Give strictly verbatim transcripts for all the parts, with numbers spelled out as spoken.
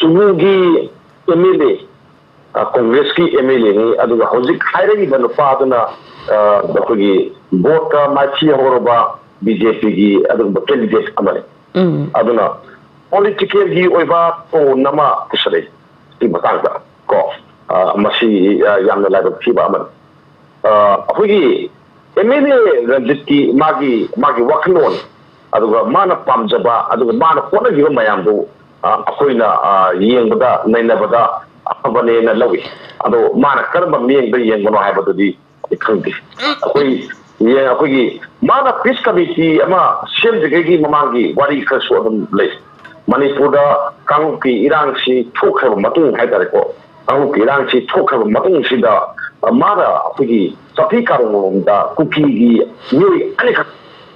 ꯇꯨꯂꯨꯒꯤ M L A, ꯀꯣꯡꯒ꯭ꯔꯦꯁꯀꯤ M L ꯑꯦꯅꯤ, ꯑꯗꯨꯒ ꯍꯧꯖꯤꯛ ꯍꯥꯏꯔꯛꯏꯕ ꯅꯨꯄꯥꯗꯨꯅ ꯑꯩꯈꯣꯏꯒꯤ ꯚꯣꯠꯇ ꯃꯥꯏꯊꯤ ꯍꯧꯔꯕ ꯕꯤ ꯖꯦ ꯄꯤꯒꯤ ꯑꯗꯨꯒꯨꯝꯕ ꯀꯦꯟꯗꯤꯗꯦꯠ ꯑꯃꯅꯤ꯫ ꯑꯗꯨꯅ ꯄꯣꯂꯤꯇꯤꯀꯦꯜꯒꯤ ꯑꯣꯏꯕ ꯇꯣꯟ ꯑꯃ ꯄꯨꯁꯜꯂꯛꯏ꯫ ꯁꯤ ꯃꯇꯥꯡꯗ ꯀꯣ, ꯃꯁꯤ ꯌꯥꯝꯅ ꯂꯥꯏꯕꯛ ꯊꯤꯕ ꯑꯃꯅꯤ꯫ ꯑꯩꯈꯣꯏꯒꯤ ꯑꯦꯝ ꯑꯦꯜ ꯑꯦ ꯔꯟꯖꯤꯠꯀꯤ ꯃꯥꯒꯤ ꯃꯥꯒꯤ ꯋꯥꯈꯜꯂꯣꯟ, ꯑꯗꯨꯒ ꯃꯥꯅ ꯄꯥꯝꯖꯕ, ꯑꯗꯨꯒ ꯃꯥꯅ ꯍꯣꯠꯅꯈꯤꯕ ꯃꯌꯥꯝꯗꯨ ꯑꯩꯈꯣꯏꯅ ꯌꯦꯡꯕꯗ, ꯅꯩꯅꯕꯗ ꯑꯐꯕꯅꯦꯅ ꯂꯧꯏ꯫ ꯑꯗꯣ ꯃꯥꯅ ꯀꯔꯝꯕ ꯃꯤꯠꯌꯦꯡꯗ ꯌꯦꯡꯕꯅꯣ ꯍꯥꯏꯕꯗꯨꯗꯤ ꯑꯩ ꯈꯪꯗꯦ꯫ ꯑꯩꯈꯣꯏ ꯑꯩꯈꯣꯏꯒꯤ ꯃꯥꯅ ꯄꯤꯁ ꯀꯃꯤꯇꯤ ꯑꯃ ꯁꯦꯝꯗ꯭ꯔꯤꯉꯩꯒꯤ ꯃꯃꯥꯡꯒꯤ ꯋꯥꯔꯤ ꯈꯔꯁꯨ ꯑꯗꯨꯝ ꯂꯩ꯫ ꯃꯅꯤꯄꯨꯔꯗ ꯀꯥꯡꯂꯨꯞꯀꯤ ꯏꯔꯥꯡꯁꯤ ꯊꯣꯛꯈ꯭ꯔꯕ ꯃꯇꯨꯡ ꯍꯥꯏꯇꯥꯔꯦꯀꯣ, ꯀꯥꯡꯂꯨꯞꯀꯤ ꯏꯔꯥꯡꯁꯤ ꯊꯣꯛꯈ꯭ꯔꯕ ꯃꯇꯨꯡꯁꯤꯗ ꯃꯥꯅ ꯑꯩꯈꯣꯏꯒꯤ ꯆꯥꯛꯄꯤ ꯀꯥꯔꯣꯡꯂꯣꯝꯗ ꯀꯨꯀꯤꯒꯤ ꯃꯤꯑꯣꯏ ꯑꯅꯤꯈꯛ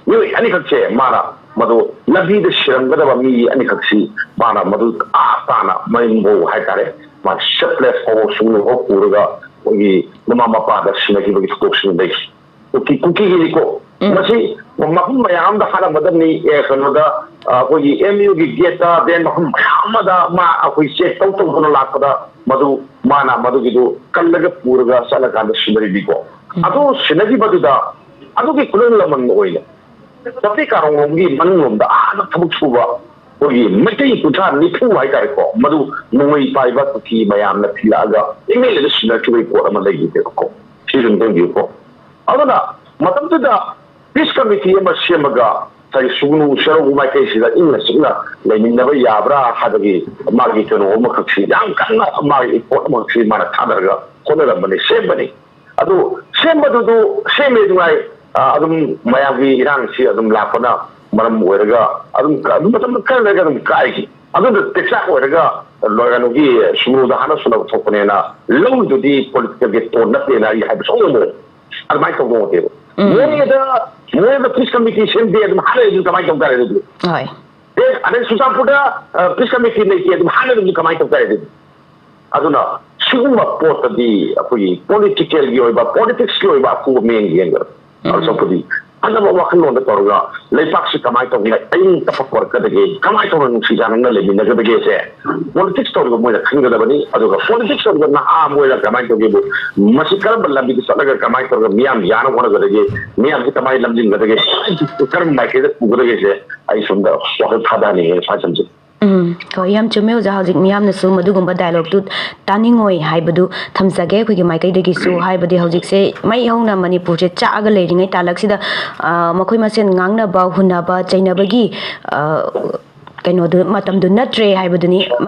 ꯃꯤꯑꯣꯏ ꯑꯅꯤꯈꯛꯁꯦ ꯃꯥꯅ ꯃꯗꯨ ꯂꯝꯕꯤꯗ ꯁꯤꯔꯝꯒꯗꯕ ꯃꯤ ꯑꯅꯤꯈꯛꯁꯤ ꯃꯥꯅ ꯃꯗꯨ ꯑꯥ ꯇꯥꯅ ꯃꯌꯨꯝꯐꯧ ꯍꯥꯏꯇꯥꯔꯦ, ꯃꯥ ꯁꯦꯞꯂꯦꯁ ꯐꯥꯎꯕ ꯁꯨꯡꯅꯐꯥꯎ ꯄꯨꯔꯒ ꯑꯩꯈꯣꯏꯒꯤ ꯃꯃꯥ ꯃꯄꯥꯗ ꯁꯤꯟꯅꯈꯤꯕꯒꯤ ꯊꯧꯗꯣꯛꯁꯤꯡ ꯂꯩ꯫ ꯀꯨꯀꯤ ꯀꯨꯀꯤꯒꯤꯅꯤꯀꯣ꯫ ꯎꯝ꯫ ꯃꯁꯤ ꯃꯐꯝ ꯃꯌꯥꯝꯗ ꯍꯥꯠꯂꯝꯒꯗꯕꯅꯤ꯫ ꯑꯦ, ꯀꯩꯅꯣꯗ, ꯑ, ꯑꯩꯈꯣꯏꯒꯤ ꯑꯦꯝ ꯌꯨꯒꯤ ꯒꯦꯠꯇ, ꯗꯦꯟ ꯃꯐꯝ ꯃꯌꯥꯝ ꯑꯃꯗ ꯃꯥ ꯑꯩꯈꯣꯏ ꯆꯦꯛ ꯇꯧ ꯇꯧꯗꯨꯅ ꯂꯥꯛꯄꯗ ꯃꯗꯨ ꯃꯥꯅ ꯃꯗꯨꯒꯤꯗꯨ ꯀꯜꯂꯒ ꯄꯨꯔꯒ ꯆꯠꯂꯀꯥꯟꯗ ꯁꯤꯟꯅꯔꯤꯕꯤꯀꯣ꯫ ꯎꯝ꯫ ꯑꯗꯨ ꯁꯤꯟꯅꯈꯤꯕꯗꯨꯗ ꯑꯗꯨꯒꯤ ꯈꯨꯂꯪ ꯂꯃꯟ ꯑꯣꯏꯅ ꯆꯥꯛꯄꯤ ꯀꯥꯔꯣꯡꯂꯣꯝꯒꯤ ꯃꯅꯨꯡꯂꯣꯝꯗ ꯑꯥꯗ ꯊꯕꯛ ꯁꯨꯕ ꯑꯩꯈꯣꯏꯒꯤ ꯃꯩꯇꯩ ꯀꯨꯟꯊ꯭ꯔꯥ ꯅꯤꯐꯨ ꯍꯥꯏꯇꯥꯔꯦꯀꯣ, ꯃꯗꯨ ꯅꯣꯡꯃꯩ ꯄꯥꯏꯕ ꯀꯨꯀꯤ ꯃꯌꯥꯝꯅ ꯊꯤꯜꯂꯛꯑꯒ ꯑꯦꯝ ꯑꯦꯜ ꯑꯦꯗ ꯁꯤꯟꯅꯈꯤꯕꯒꯤ ꯄꯣꯠ ꯑꯃ ꯂꯩꯈꯤꯗꯦꯕꯀꯣ꯫ ꯁꯤꯁꯨ ꯑꯝꯇ ꯌꯦꯡꯕꯤꯌꯨꯀꯣ꯫ ꯑꯗꯨꯅ ꯃꯇꯝꯗꯨꯗ ꯄꯤꯁ ꯀꯃꯤꯇꯤ ꯑꯃ ꯁꯦꯝꯃꯒ ꯉꯁꯥꯏꯒꯤ ꯁꯨꯒꯅꯨ ꯁꯦꯔꯧ ꯃꯥꯏꯀꯩꯁꯤꯗ ꯏꯪꯅ ꯆꯤꯛꯅ ꯂꯩꯃꯤꯟꯅꯕ ꯌꯥꯕ꯭ꯔꯥ ꯍꯥꯏꯕꯒꯤ ꯃꯥꯒꯤ ꯀꯩꯅꯣ ꯑꯃꯈꯛꯁꯤ, ꯌꯥꯝ ꯀꯟꯅ ꯃꯥꯒꯤ ꯏꯐꯣꯔꯠ ꯑꯃꯈꯛꯁꯤ ꯃꯥꯅ ꯊꯥꯗꯔꯒ ꯍꯣꯠꯅꯔꯝꯕꯅꯤ, ꯁꯦꯝꯕꯅꯤ꯫ ꯑꯗꯨ ꯁꯦꯝꯕꯗꯨꯗꯨ ꯁꯦꯝꯃꯦ ꯅꯨꯡꯉꯥꯏ, ꯑ, ꯑꯗꯨꯝ ꯃꯌꯥꯝꯒꯤ ꯏꯔꯥꯡꯁꯤ ꯑꯗꯨꯝ ꯂꯥꯛꯄꯅ ꯃꯔꯝ ꯑꯣꯏꯔꯒ ꯑꯗꯨꯝ ꯀ-, ꯑꯗꯨꯝ ꯃꯇꯝ ꯈꯔ ꯂꯩꯔꯒ ꯑꯗꯨꯝ ꯀꯥꯏꯈꯤ꯫ ꯑꯗꯨꯅ ꯇꯦꯛꯆꯥꯛ ꯑꯣꯏꯔꯒ ꯂꯣꯏ-, ꯀꯩꯅꯣꯒꯤ ꯁꯨꯒꯅꯨꯗ ꯍꯥꯠꯅ ꯁꯨꯅꯕ ꯊꯣꯛꯄꯅꯦꯅ ꯂꯧꯔꯤꯗꯨꯗꯤ ꯄꯣꯂꯤꯇꯤꯀꯦꯜꯒꯤ ꯇꯣꯟ ꯅꯠꯇꯦꯅ ꯑꯩ ꯍꯥꯏꯕ ꯁꯨꯡꯉꯝ ꯉꯝꯃꯣꯏ꯫ ꯑꯗꯨꯃꯥꯏꯅ ꯇꯧꯕ ꯉꯝꯗꯦꯕ꯫ ꯎꯝ꯫ ꯃꯣꯔꯦꯗ, ꯃꯣꯔꯦꯗ ꯄꯤꯁ ꯀꯃꯤꯇꯤ ꯁꯦꯝꯗꯦ ꯑꯗꯨꯝ ꯍꯥꯠꯅꯔꯦ ꯑꯗꯨꯗꯤ ꯀꯃꯥꯏꯅ ꯇꯧ ꯇꯥꯔꯦ ꯑꯗꯨꯗꯤ? ꯍꯣꯏ꯫ ꯑꯦ, ꯑꯗꯩ ꯆꯨꯔꯆꯥꯟꯄꯨꯔꯗ, ꯑ, ꯄꯤꯁ ꯀꯃꯤꯇꯤ ꯂꯩꯇꯦ ꯑꯗꯨꯝ ꯍꯥꯠꯅꯔꯦ ꯑꯗꯨꯗꯤ ꯀꯃꯥꯏꯅ ꯇꯧ ꯇꯥꯔꯦ ꯑꯗꯨꯗꯤ? ꯑꯗꯨꯅ ꯁꯤꯒꯨꯝꯕ ꯄꯣꯠꯇꯗꯤ ꯑꯩꯈꯣꯏꯒꯤ ꯄꯣꯂꯤꯇꯤꯀꯦꯜꯒꯤ ꯑꯣꯏꯕ, ꯄꯣꯂꯤꯇꯤꯛꯁꯀꯤ ꯑꯣꯏꯕ ꯑꯀꯨꯞꯄ ꯃꯤꯠꯌꯦꯡ ꯌꯦꯡꯒꯗꯕ꯫ ꯎꯝ꯫ ꯑꯗꯨ ꯁꯔꯨꯛꯄꯨꯗꯤ ꯐꯅꯕ ꯋꯥꯈꯜꯂꯣꯟꯗ ꯇꯧꯔꯒ ꯂꯩꯕꯥꯛꯁꯤ ꯀꯃꯥꯏꯅ ꯇꯧꯅ ꯑꯏꯪ ꯇꯞꯄ ꯄꯨꯔꯛꯀꯗꯒꯦ, ꯀꯃꯥꯏꯅ ꯇꯧꯅ ꯅꯨꯡꯁꯤ ꯆꯥꯟꯅꯅ ꯂꯩꯃꯤꯟꯅꯒꯗꯒꯦꯁꯦ ꯄꯣꯂꯤꯇꯤꯛꯁ ꯇꯧꯔꯤꯕ ꯃꯣꯏꯅ ꯈꯟꯒꯗꯕꯅꯤ꯫ ꯑꯗꯨꯒ ꯄꯣꯂꯤꯇꯤꯛꯁ ꯇꯧꯔꯤꯕ ꯅꯍꯥ ꯑꯃ ꯑꯣꯏꯅ ꯀꯃꯥꯏꯅ ꯇꯧꯒꯦꯕꯨ, ꯃꯁꯤ ꯀꯔꯝꯕ ꯂꯝꯕꯤꯗ ꯆꯠꯂꯒ ꯀꯃꯥꯏꯅ ꯇꯧꯔꯒ ꯃꯤꯌꯥꯝ ꯌꯥꯅꯕ ꯍꯣꯠꯅꯒꯗꯒꯦ, ꯃꯤꯌꯥꯝꯁꯤ ꯀꯃꯥꯏꯅ ꯂꯝꯖꯤꯡꯒꯗꯒꯦ, ꯀꯔꯝꯕ ꯃꯥꯏꯀꯩꯗ ꯄꯨꯒꯗꯒꯦꯁꯦ ꯑꯩ ꯁꯣꯝꯗ ꯋꯥꯈꯜ ꯊꯥꯗꯍꯟꯅꯤꯡꯉꯦ, ꯁ꯭ꯋꯥꯏ ꯁꯝꯁꯦ꯫ ꯎꯝ, ꯍꯣꯏ, ꯌꯥꯝ ꯆꯨꯝꯃꯦ ꯑꯣꯖꯥ꯫ ꯍꯧꯖꯤꯛ ꯃꯤꯌꯥꯝꯅꯁꯨ ꯃꯗꯨꯒꯨꯝꯕ ꯗꯥꯏꯂꯣꯛꯇꯨ ꯇꯥꯅꯤꯡꯉꯣꯏ ꯍꯥꯏꯕꯗꯨ ꯊꯝꯖꯒꯦ ꯑꯩꯈꯣꯏꯒꯤ ꯃꯥꯏꯀꯩꯗꯒꯤꯁꯨ꯫ ꯍꯥꯏꯕꯗꯤ ꯍꯧꯖꯤꯛꯁꯦ ꯃꯩ ꯍꯧꯅ ꯃꯅꯤꯄꯨꯔꯁꯦ ꯆꯥꯛꯑꯒ ꯂꯩꯔꯤꯉꯩ ꯇꯥꯂꯛꯁꯤꯗ, ꯑ, ꯃꯈꯣꯏ ꯃꯁꯦꯟ ꯉꯥꯡꯅꯕ, ꯍꯨꯟꯅꯕ, ꯆꯩꯅꯕꯒꯤ, ꯑ, ꯀꯩꯅꯣꯗꯨ, ꯃꯇꯝꯗꯨ ꯅꯠꯇ꯭ꯔꯦ ꯍꯥꯏꯕꯗꯨꯅꯤ꯫